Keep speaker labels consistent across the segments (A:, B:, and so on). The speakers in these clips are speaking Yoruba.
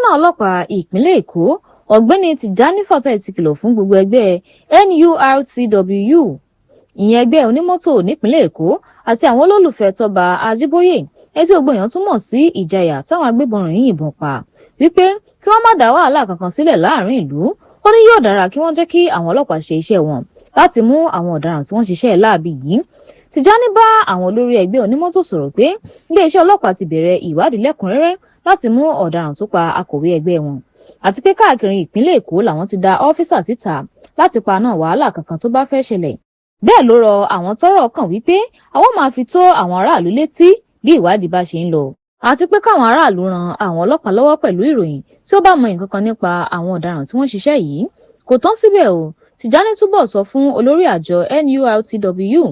A: Kọmíṣánná ọlọ́pàá ìpínlẹ̀ Èkó, Ọ̀gbẹ́ni Tìjání Fatai, ti kìlọ̀ fún gbogbo ẹgbẹ́ NURTW, ìyẹn ẹgbẹ́ onímọ́tò nípìnlẹ̀ Èkó, àti àwọn olólùfẹ́ Tọ́ba Ajíbóyè, ẹni tí gbogbo èèyàn tún mọ̀ sí Ìjayà, táwọn agbébọn rìn yìnbọn pa, wípé kí wọ́n má dá wàhálà kankan sílẹ̀ láàrin ìlú. Ó ní yóò dára kí wọ́n jẹ́ kí àwọn ọlọ́pàá ṣe iṣẹ́ wọn láti mú àwọn ọ̀daràn tí wọ́n ṣiṣẹ́ láabi yìí. Tìjání bá àwọn olórí ẹgbẹ́ onímọ́tò sọ̀rọ̀ pé iléeṣẹ́ ọlọ́pàá ti bẹ̀rẹ̀ ìwádìí lẹ́kùnrẹ́rẹ́ láti mú ọ̀daràn tó pa akọ̀wé ẹgbẹ́ wọn, àti pé káàkiri ìpínlẹ̀ Èkó làwọn ti dá ọ́físà síta láti paná wàhálà kankan tó bá fẹ́ ṣẹlẹ̀. Bẹ́ẹ̀ ló rọ àwọn tọ́rọ̀ kàn wípé àwọn máa fi tó àwọn aráàlú létí bí ìwádìí bá ṣe ń lọ, àti pé káwọn aráàlú ran àwọn ọlọ́pàá lọ́wọ́ pẹ̀lú ìròyìn tí ó bá mọ nǹkan kan nípa àwọn ọ̀daràn tí wọ́n ṣiṣẹ́ yìí. Kò tán síbẹ̀ o. Tìjání túbọ̀ sọ fún olórí àjọ NURTW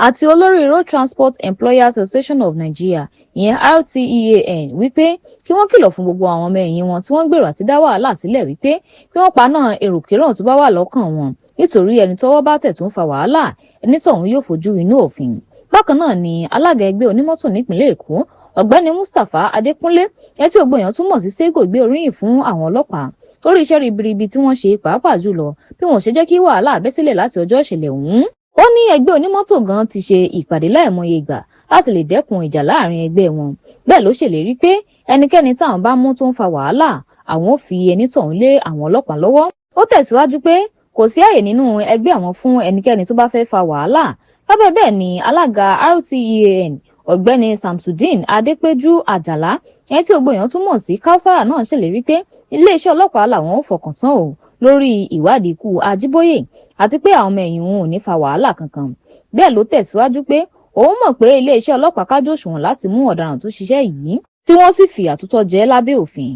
A: àti olórí Road Transport Employers Association of Nigeria, ìyẹn RTEAN, wípé kí wọ́n kìlọ̀ fún gbogbo àwọn ọmọ ẹ̀yìn wọn tí wọ́n ń gbèrò àti dá wàhálà sílẹ̀ wípé kí wọ́n paná èròkérò tó bá wà lọ́kàn wọn, nítorí ẹni tọ́wọ́ bá tẹ̀ tó ń fa wàhálà, ẹni tọ̀hún yóò fojú inú òfin. Bákan náà ni alága ẹgbẹ́ onímọ́tò nípìnlẹ̀ Èkó, Ọ̀gbẹ́ni Mustapha Adékúnlé, ẹni tí gbogbo èèyàn tún mọ̀ sí Sego, gbé oríyìn fún àwọn ọlọ́pàá torí iṣẹ́ ribiribi tí wọ́n ṣe, pàápàá jùlọ bí wọ́n ṣe jẹ́ kí wàhálà bẹ́ sílẹ̀ láti ọjọ́ ìṣẹ̀lẹ̀ ọ̀hún. Ó ní ẹgbẹ́ onímọ́tò gan ti ṣe ìpàdé láìmọye ìgbà láti lè dẹ́kun ìjà láàrin ẹgbẹ́ wọn. Bẹ́ẹ̀ ló ṣèlérí pé ẹnikẹ́ni táwọn bá mú tó ń fa wàhálà, àwọn ò fi ẹni tọ̀hún lé àwọn ọlọ́pàá lọ́wọ́. Ó tẹ̀síwájú pé kò sí àyè nínú ẹgbẹ́ àwọn fún ẹnikẹ́ni tó bá fẹ́ fa wàhálà. Lábẹ́ bẹ́ẹ̀ ni alága RTEAN, Ọ̀gbẹ́ni Samsudeen Adépéjú Àjàlá, ẹni tí gbogbo èèyàn tún mọ̀ sí Kausara náà, ṣèlérí pé iléeṣẹ́ ọlọ́pàá làwọn ò fọkàn tán o lórí ìwádìí ikú Ajíbóyè, àti pé àwọn ọmọ ẹ̀yìn òun ò ní fa wàhálà kankan. Bẹ́ẹ̀ ló tẹ̀síwájú pé òun mọ̀ pé iléeṣẹ́ ọlọ́pàá kájú òṣùwọ̀n láti mú ọ̀daràn tó ṣiṣẹ́ yìí, tí wọ́n sì fìyà tó tọ́ jẹ lábẹ́ òfin.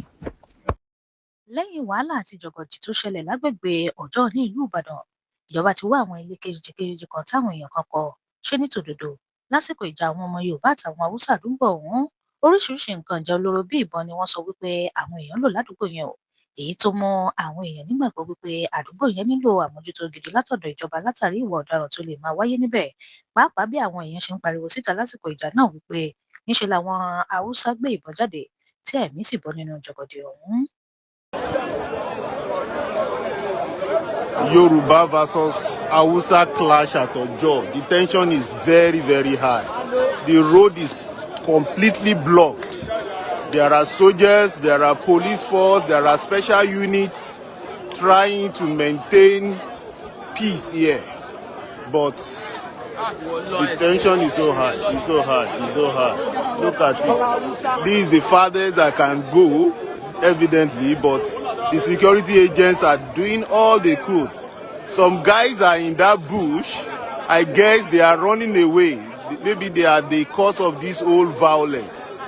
B: Lẹ́yìn wàhálà àti jọgọdì tó ṣẹlẹ̀ lágbègbè Ọjọ́ ní ìlú Ìbàdàn, ìjọba ti wọ́ àwọn ilé kéréje-kéréje kan táwọn èèyàn kan kọ́. Ṣe ní tòdodo, lásìkò ìjà àwọn ọmọ Yorùbá àtàwọn Haúsá àdúgbò ọ̀hún, oríṣiríṣiì nǹkan ìjà olóró bíi ìbọn ni wọ́n sọ wípé àwọn èèyàn lò ládùúgbò yẹn o, èyí tó mú àwọn èèyàn nígbàgbọ́ wípé àdúgbò yẹn nílò àmójútó gidi látọ̀dọ̀ ìjọba látàrí ìwà ọ̀daràn tó lè máa wáyé níbẹ̀, pàápàá bí àwọn èèyàn ṣe ń pariwo síta lásìkò ìjà náà wípé níṣe làwọn Haúsá gbé ìbọn jáde tí ẹ̀mí sì bọ́ nínú jọgọdì ọ̀hún.
C: Yoruba versus Hausa clash at Ojo. The tension is very, very high. The road is completely blocked. There are soldiers, there are police force, there are special units trying to maintain peace here. But the tension is so high, it's so high, it's so high. Look at it. This is the farthest I can go, evidently, but the security agents are doing all they could. Some guys are in that bush. I guess they are running away. Maybe they are the cause of this whole violence.